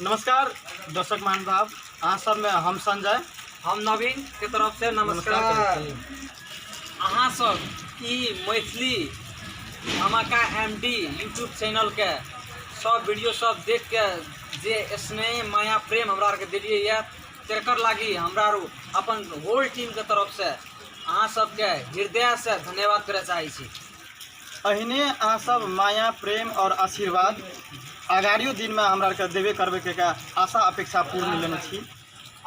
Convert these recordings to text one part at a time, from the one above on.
नमस्कार दर्शक महानुभाव, अहाँ सबमे हम संजय, हम नवीन के तरफ से नमस्कार। अहाँ सब ई मैथिली धमाका एम डी यूट्यूब चैनलके सब वीडियो सब देख के जे स्नेह माया प्रेम हमरा आरके देलियै यऽ, तेकर लागी हमरा आर अपन होल टीमके तरफ से अहाँ सबके हृदय से धन्यवाद करय चाहै छी। एहने अहाँ सब माया प्रेम और आशीर्वाद अगाड़ियो दिनमे हमरा आरके देबे करबै के आशा अपेक्षा पूर्ण लेने छी।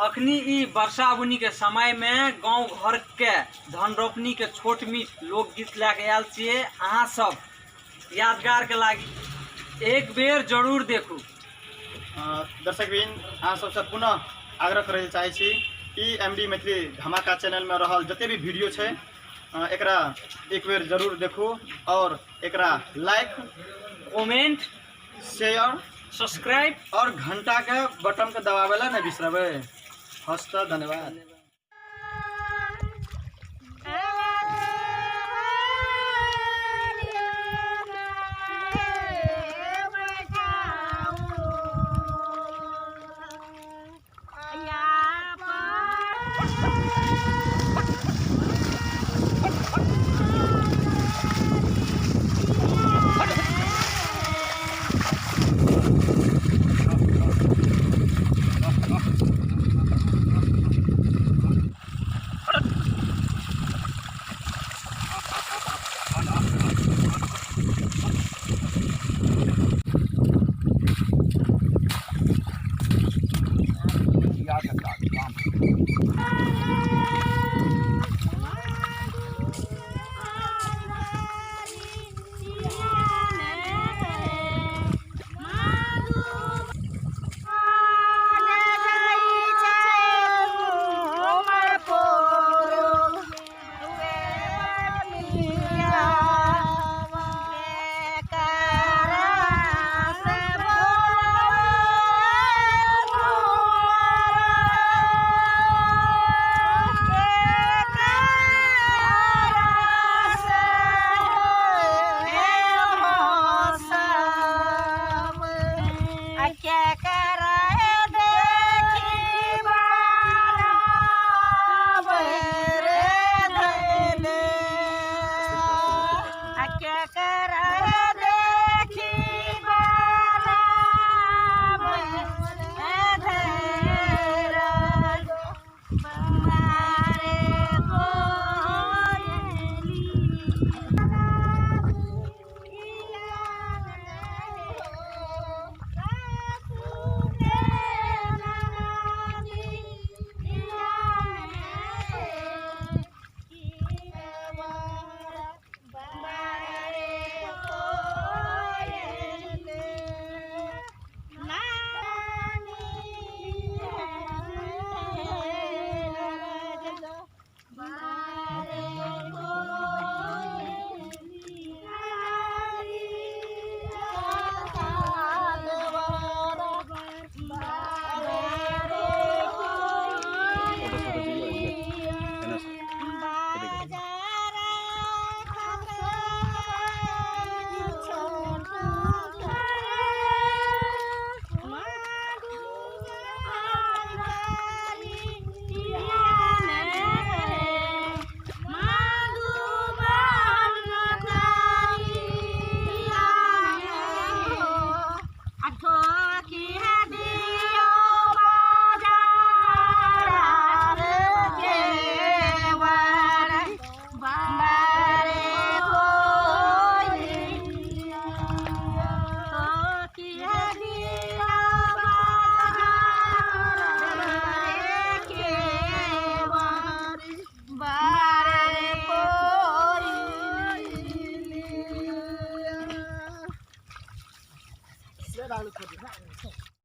अखनी ई वर्षा बुनीके समयमे गाँव घरके धन रोपनीके छोट मीठ लोकगीत लए के आयल छियै। अहाँ सब यादगारके लागी एक बेर जरूर देखू। दर्शकवृन्द, अहाँ सबसँ पुनः आग्रह करय चाहै छी, ई एम डी मैथिली धमाका चैनलमे रहल जते भी वीडियो छै एकरा एक बेर जरूर देखू और एकरा लाइक, कमेंट, शेयर, सब्सक्राइब और घंटा के बटन के दबावे ला नहीं बिसरबै। हस्त धन्यवाद।